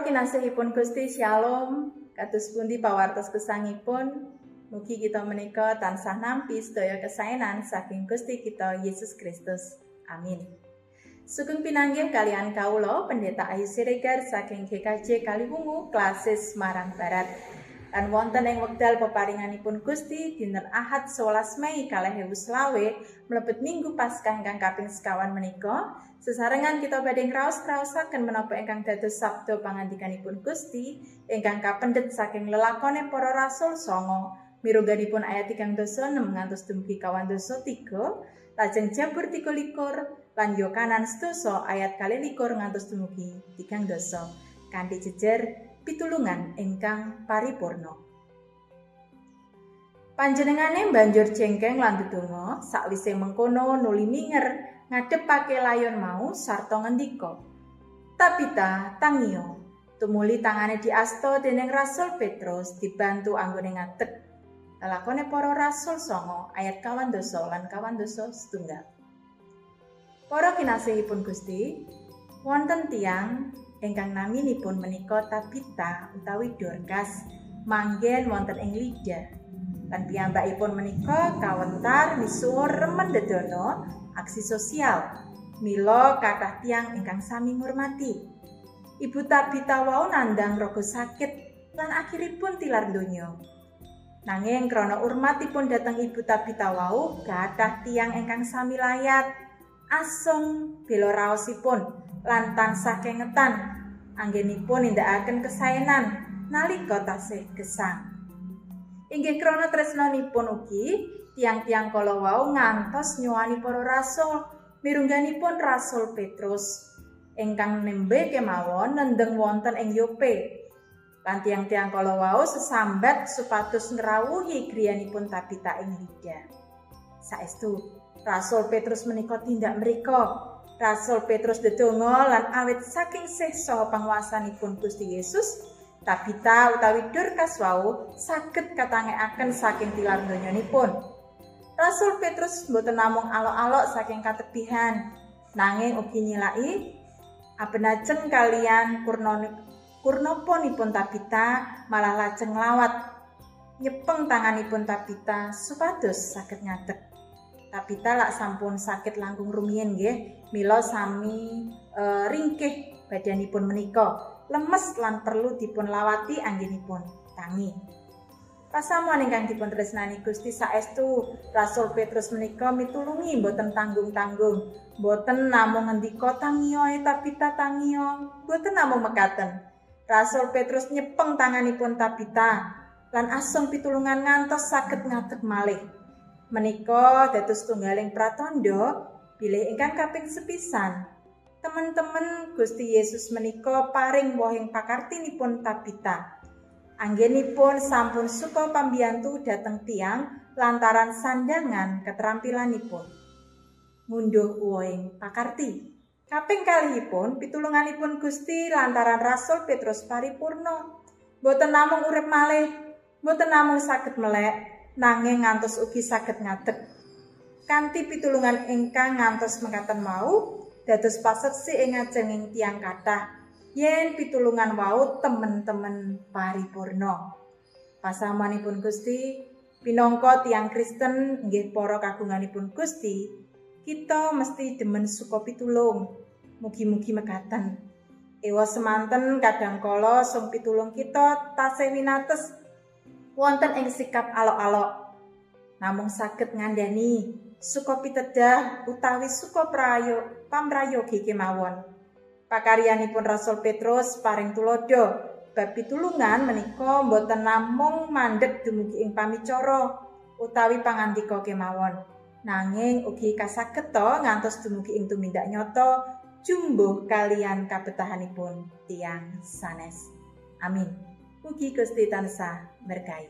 Kinasihipun Gusti, shalom. Kados pundi pawartos gesangipun? Mugi kita menika tansah nampi sedaya kesaenan saking Gusti kita Yesus Kristus. Amin. Sugeng pinanggih kalian kawula Pendeta Ayu Siregar saking GKJ Kaliwungu, Klasis Semarang Barat. Lan wonten ing wekdal peparinganipun Gusti dinten Ahad 11 Mei 2025 mlebet Minggu Paskah ingkang kaping sekawan menika, sesarengan kita badhe ngraos-raosaken menapa ingkang dados sabda pangandikanipun Gusti ingkang kapendhet saking lelakone para rasul 9 mirungganipun ayat 36 ngantos dumugi 43, lajeng Jabur 23 lan Yohanes 10 ayat 22 ngantos dumugi 30 kanthi jejer pitulungan ingkang paripurna. Panjenengane banjur jengkeng lan ndedonga, sakwise mengkono nuli minger ngadhepake layon mau sarta ngendika, "Tabita, tangiyo." Tumuli tangane diasta dening Rasul Petrus dibantu anggone ngadeg. Lelakone para rasul 9 ayat 42 lan 42. Para kinasihipun Gusti, wonten tiyang ingkang naminipun menika Tabita utawi Dorcas manggen wonten ing Lida. Lan piyambakipun menika kawentar misuwur remen dedono aksi sosial. Mila kathah tiyang ingkang sami ngurmati. Ibu Tabita wau nandhang raga sakit lan akhiripun tilar donya. Nanging krana urmatipun dhateng Ibu Tabita wau, kathah tiyang ingkang sami layat asung bela raosipun lan tansah kengetan anggenipun nindakaken kesaenan nalika tasih gesang. Inggih krana tresnanipun ugi tiyang-tiyang kala wau ngantos nyuwani para rasul mirungganipun Rasul Petrus ingkang nembe kemawon nendheng wonten ing Yope. Lan tiyang-tiyang kala wau sesambat supados ngrawuhi griyanipun Tabita ing Lida. Saestu Rasul Petrus menika tindak mriko. Rasul Petrus ndedonga lan awit saking sih saha panguwasanipun Gusti Yesus, Tabita utawi Dorcas wau saged katangekaken saking tilar donyanipun. Rasul Petrus mboten namung alok-alok saking katebihan, nanging ugi nyilaki abenajeng kalian kurnoponipun Tabita malah lajeng nglawat nyepeng tanganipun Tabita supados saged ngadeg. Tabita lak sampun sakit langkung rumiyin nggih, mila sami ringkih badanipun menika, lemes lan perlu dipun lawati anggenipun tangi. Pasamuan ingkang dipun tresnani Gusti, saestu Rasul Petrus menika mitulungi mboten tanggung-tanggung, mboten namung ngendika tangiyo Tabita tangiyo, mboten namung mekaten. Rasul Petrus nyepeng tanganipun Tabita lan asung pitulungan ngantos saged ngadeg malih. Menika dados tunggaling pratandha bilih ingkang kaping sepisan temen-temen Gusti Yesus menika paring wohing pakartinipun Tabita. Anggenipun sampun suka pambiyantu dhateng tiyang lantaran sandangan keterampilanipun ngunduh wohing pakarti. Kaping kalihipun pitulunganipun Gusti lantaran Rasul Petrus paripurna. Mboten namung urip malih, mboten namung saged melek, nanging ngantos ugi saged ngadeg. Kanthi pitulungan ingkang ngantos mekaten mau dados paseksi ing ngajenging tiyang kathah yen pitulungan wau temen-temen paripurna. Pasamanipun Gusti, pinangka tiyang Kristen nggih para kagunganipun Gusti, kita mesti demen suka pitulung. Mugi-mugi mekaten. Ewa semanten kadang kala sung pitulung kita tasih winates wonten ing sikap alok-alok, namung saged ngandhani suka pitedah utawi suka pamrayogi kemawon. Pakaryanipun Rasul Petrus paring tuladha bab pitulungan menika mboten namung mandheg dumugi ing pamicara utawi pangandika kemawon, nanging ugi kasageta ngantos dumugi ing tumindak nyata jumbuh kalian kabetahanipun tiyang sanes. Amin. Mugi Gusti tansah berkahi.